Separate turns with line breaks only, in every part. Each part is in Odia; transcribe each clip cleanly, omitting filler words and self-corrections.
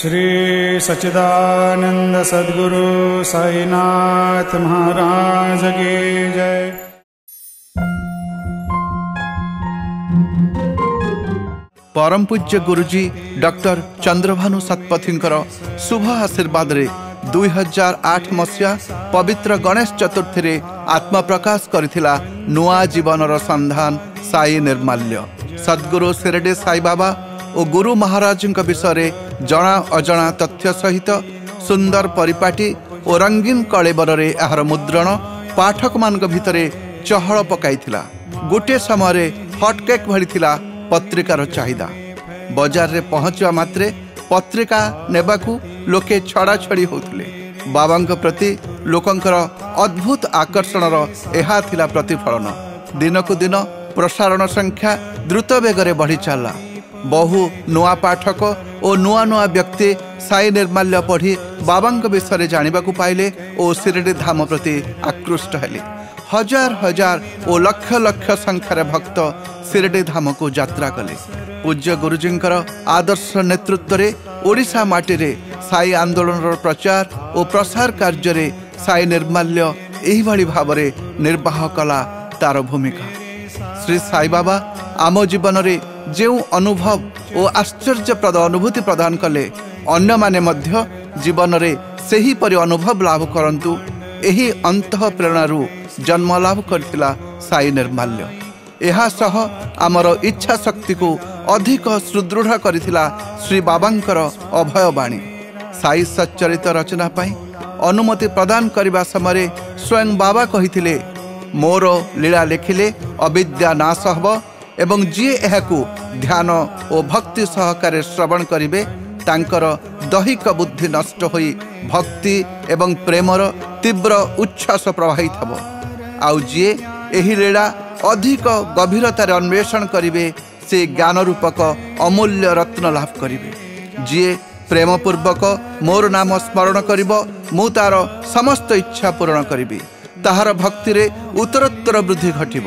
श्री सच्चिदानंद सद्गुरु साईनाथ महाराज की जय।
परम पूज्य गुरुजी डॉक्टर चंद्रभानु सतपथीଙ୍କର शुभ आशीर्वाद 2008 मसीहा पवित्र गणेश चतुर्थी आत्मप्रकाश କରିଥିଲା ନୂଆ ଜୀବନର ସନ୍ଧାନ ସାଇ ନିର୍ମାଲ୍ୟ। ସଦ୍ଗୁରୁ ଶିରଡି ସାଇବାବା ଓ ଗୁରୁ ମହାରାଜଙ୍କ ବିଷୟରେ ଜଣା ଅଜଣା ତଥ୍ୟ ସହିତ ସୁନ୍ଦର ପରିପାଟୀ ଓ ରଙ୍ଗୀନ କଳେବରରେ ଏହାର ମୁଦ୍ରଣ ପାଠକମାନଙ୍କ ଭିତରେ ଚହଳ ପକାଇଥିଲା। ଗୋଟିଏ ସମୟରେ ହଟକେକ୍ ଭଳି ଥିଲା ପତ୍ରିକାର ଚାହିଦା। ବଜାରରେ ପହଞ୍ଚିବା ମାତ୍ରେ ପତ୍ରିକା ନେବାକୁ ଲୋକେ ଛଡ଼ାଛଡ଼ି ହେଉଥିଲେ। ବାବାଙ୍କ ପ୍ରତି ଲୋକଙ୍କର ଅଦ୍ଭୁତ ଆକର୍ଷଣର ଏହା ଥିଲା ପ୍ରତିଫଳନ। ଦିନକୁ ଦିନ ପ୍ରସାରଣ ସଂଖ୍ୟା ଦ୍ରୁତ ବେଗରେ ବଢ଼ି ଚାଲିଲା। ବହୁ ନୂଆ ପାଠକ ଓ ନୂଆ ନୂଆ ବ୍ୟକ୍ତି ସାଇ ନିର୍ମାଲ୍ୟ ପଢ଼ି ବାବାଙ୍କ ବିଷୟରେ ଜାଣିବାକୁ ପାଇଲେ ଓ ଶିରିଡ଼ି ଧାମ ପ୍ରତି ଆକୃଷ୍ଟ ହେଲେ। ହଜାର ହଜାର ଓ ଲକ୍ଷ ଲକ୍ଷ ସଂଖ୍ୟାରେ ଭକ୍ତ ଶିରିଡ଼ି ଧାମକୁ ଯାତ୍ରା କଲେ। ପୂଜ୍ୟ ଗୁରୁଜୀଙ୍କର ଆଦର୍ଶ ନେତୃତ୍ୱରେ ଓଡ଼ିଶା ମାଟିରେ ସାଇ ଆନ୍ଦୋଳନର ପ୍ରଚାର ଓ ପ୍ରସାର କାର୍ଯ୍ୟରେ ସାଇ ନିର୍ମାଲ୍ୟ ଏହିଭଳି ଭାବରେ ନିର୍ବାହ କଲା ତାର ଭୂମିକା। ଶ୍ରୀ ସାଇବାବା ଆମ ଜୀବନରେ ଯେଉଁ ଅନୁଭବ ଓ ଆଶ୍ଚର୍ଯ୍ୟପ୍ରଦ ଅନୁଭୂତି ପ୍ରଦାନ କଲେ, ଅନ୍ୟମାନେ ମଧ୍ୟ ଜୀବନରେ ସେହିପରି ଅନୁଭବ ଲାଭ କରନ୍ତୁ, ଏହି ଅନ୍ତଃ ପ୍ରେରଣାରୁ ଜନ୍ମ ଲାଭ କରିଥିଲା ସାଇ ନିର୍ମାଲ୍ୟ। ଏହା ସହ ଆମର ଇଚ୍ଛା ଶକ୍ତିକୁ ଅଧିକ ସୁଦୃଢ଼ କରିଥିଲା ଶ୍ରୀ ବାବାଙ୍କର ଅଭୟବାଣୀ। ସାଇ ସଚ୍ଚରିତ ରଚନା ପାଇଁ ଅନୁମତି ପ୍ରଦାନ କରିବା ସମୟରେ ସ୍ୱୟଂ ବାବା କହିଥିଲେ, ମୋର ଲୀଳା ଲେଖିଲେ ଅବିଦ୍ୟା ନାଶ ହେବ ଏବଂ ଯିଏ ଏହାକୁ ଧ୍ୟାନ ଓ ଭକ୍ତି ସହକାରେ ଶ୍ରବଣ କରିବେ ତାଙ୍କର ଦୈହିକ ବୁଦ୍ଧି ନଷ୍ଟ ହୋଇ ଭକ୍ତି ଏବଂ ପ୍ରେମର ତୀବ୍ର ଉଚ୍ଛ୍ୱାସ ପ୍ରବାହିତ ହେବ। ଆଉ ଯିଏ ଏହି ଲୀଳା ଅଧିକ ଗଭୀରତାରେ ଅନ୍ୱେଷଣ କରିବେ ସେ ଜ୍ଞାନ ରୂପକ ଅମୂଲ୍ୟ ରତ୍ନ ଲାଭ କରିବେ। ଯିଏ ପ୍ରେମପୂର୍ବକ ମୋର ନାମ ସ୍ମରଣ କରିବ, ମୁଁ ତାର ସମସ୍ତ ଇଚ୍ଛା ପୂରଣ କରିବି। ତାହାର ଭକ୍ତିରେ ଉତ୍ତରୋତ୍ତର ବୃଦ୍ଧି ଘଟିବ।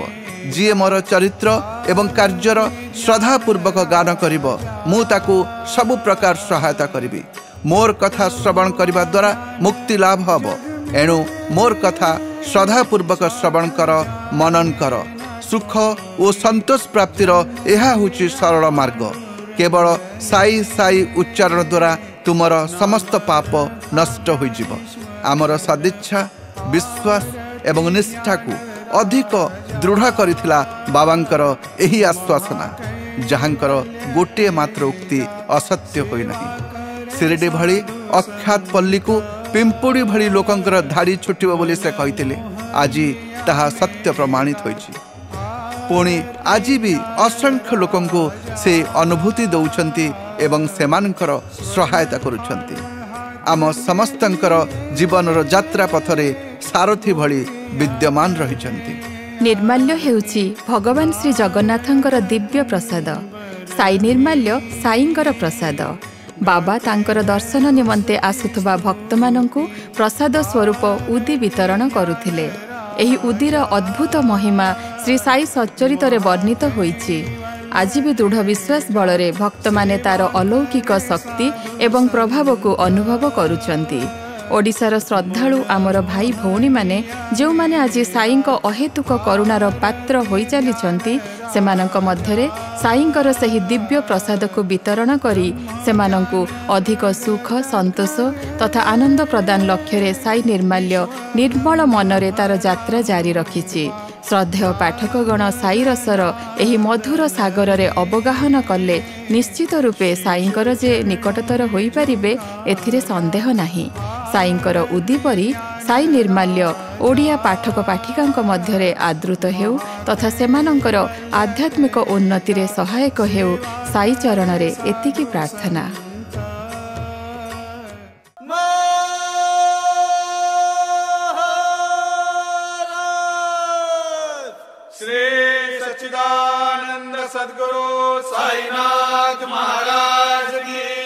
ଯିଏ ମୋର ଚରିତ୍ର ଏବଂ କାର୍ଯ୍ୟର ଶ୍ରଦ୍ଧାପୂର୍ବକ ଗାନ କରିବ, ମୁଁ ତାକୁ ସବୁ ପ୍ରକାର ସହାୟତା କରିବି। ମୋର କଥା ଶ୍ରବଣ କରିବା ଦ୍ୱାରା ମୁକ୍ତି ଲାଭ ହେବ। ଏଣୁ ମୋର କଥା ଶ୍ରଦ୍ଧାପୂର୍ବକ ଶ୍ରବଣ କର, ମନନ କର। ସୁଖ ଓ ସନ୍ତୋଷ ପ୍ରାପ୍ତିର ଏହା ହେଉଛି ସରଳ ମାର୍ଗ। କେବଳ ସାଇ ସାଇ ଉଚ୍ଚାରଣ ଦ୍ୱାରା ତୁମର ସମସ୍ତ ପାପ ନଷ୍ଟ ହୋଇଯିବ। ଆମର ସଦିଚ୍ଛା, ବିଶ୍ୱାସ ଏବଂ ନିଷ୍ଠାକୁ ଅଧିକ ଦୃଢ଼ କରିଥିଲା ବାବାଙ୍କର ଏହି ଆଶ୍ୱାସନା, ଯାହାଙ୍କର ଗୋଟିଏ ମାତ୍ର ଉକ୍ତି ଅସତ୍ୟ ହୋଇନାହିଁ। ଶିରିଡ଼ି ଭଳି ଅଖ୍ୟାତ ପଲ୍ଲୀକୁ ପିମ୍ପୁଡ଼ି ଭଳି ଲୋକଙ୍କର ଧାଡ଼ି ଛୁଟିବ ବୋଲି ସେ କହିଥିଲେ। ଆଜି ତାହା ସତ୍ୟ ପ୍ରମାଣିତ ହୋଇଛି। ପୁଣି ଆଜି ବି ଅସଂଖ୍ୟ ଲୋକଙ୍କୁ ସେ ଅନୁଭୂତି ଦେଉଛନ୍ତି ଏବଂ ସେମାନଙ୍କର ସହାୟତା କରୁଛନ୍ତି। ଆମ ସମସ୍ତଙ୍କର ଜୀବନର ଯାତ୍ରା ପଥରେ ସାରଥୀ ଭଳି ବିଦ୍ୟମାନ ରହିଛନ୍ତି।
ନିର୍ମାଲ୍ୟ ହେଉଛି ଭଗବାନ ଶ୍ରୀ ଜଗନ୍ନାଥଙ୍କର ଦିବ୍ୟ ପ୍ରସାଦ। ସାଇ ନିର୍ମାଲ୍ୟ ସାଇଙ୍କର ପ୍ରସାଦ। ବାବା ତାଙ୍କର ଦର୍ଶନ ନିମନ୍ତେ ଆସୁଥିବା ଭକ୍ତମାନଙ୍କୁ ପ୍ରସାଦ ସ୍ୱରୂପ ଉଦି ବିତରଣ କରୁଥିଲେ। ଏହି ଉଦିର ଅଦ୍ଭୁତ ମହିମା ଶ୍ରୀ ସାଇ ସଚ୍ଚରିତରେ ବର୍ଣ୍ଣିତ ହୋଇଛି। ଆଜି ବି ଦୃଢ଼ ବିଶ୍ୱାସ ବଳରେ ଭକ୍ତମାନେ ତାର ଅଲୌକିକ ଶକ୍ତି ଏବଂ ପ୍ରଭାବକୁ ଅନୁଭବ କରୁଛନ୍ତି। ଓଡ଼ିଶାର ଶ୍ରଦ୍ଧାଳୁ ଆମର ଭାଇ ଭଉଣୀମାନେ ଯେଉଁମାନେ ଆଜି ସାଇଙ୍କ ଅହେତୁକ କରୁଣାର ପାତ୍ର ହୋଇ ଚାଲିଛନ୍ତି, ସେମାନଙ୍କ ମଧ୍ୟରେ ସାଇଙ୍କର ସେହି ଦିବ୍ୟ ପ୍ରସାଦକୁ ବିତରଣ କରି ସେମାନଙ୍କୁ ଅଧିକ ସୁଖ, ସନ୍ତୋଷ ତଥା ଆନନ୍ଦ ପ୍ରଦାନ ଲକ୍ଷ୍ୟରେ ସାଇ ନିର୍ମାଲ୍ୟ ନିର୍ମଳ ମନରେ ତାର ଯାତ୍ରା ଜାରି ରଖିଛି। ଶ୍ରଦ୍ଧେୟ ପାଠକଗଣ ସାଇ ରସର ଏହି ମଧୁର ସାଗରରେ ଅବଗାହନ କଲେ ନିଶ୍ଚିତ ରୂପେ ସାଇଙ୍କର ଯେ ନିକଟତର ହୋଇପାରିବେ ଏଥିରେ ସନ୍ଦେହ ନାହିଁ। ସାଇଙ୍କର ଉଦି ପରି ସାଇ ନିର୍ମାଲ୍ୟ ଓଡ଼ିଆ ପାଠକ ପାଠିକାଙ୍କ ମଧ୍ୟରେ ଆଦୃତ ହେଉ ତଥା ସେମାନଙ୍କର ଆଧ୍ୟାତ୍ମିକ ଉନ୍ନତିରେ ସହାୟକ ହେଉ, ସାଇ ଚରଣରେ ଏତିକି ପ୍ରାର୍ଥନା।
श्री सच्चिदानंद सद्गुरु साईनाथ महाराज की।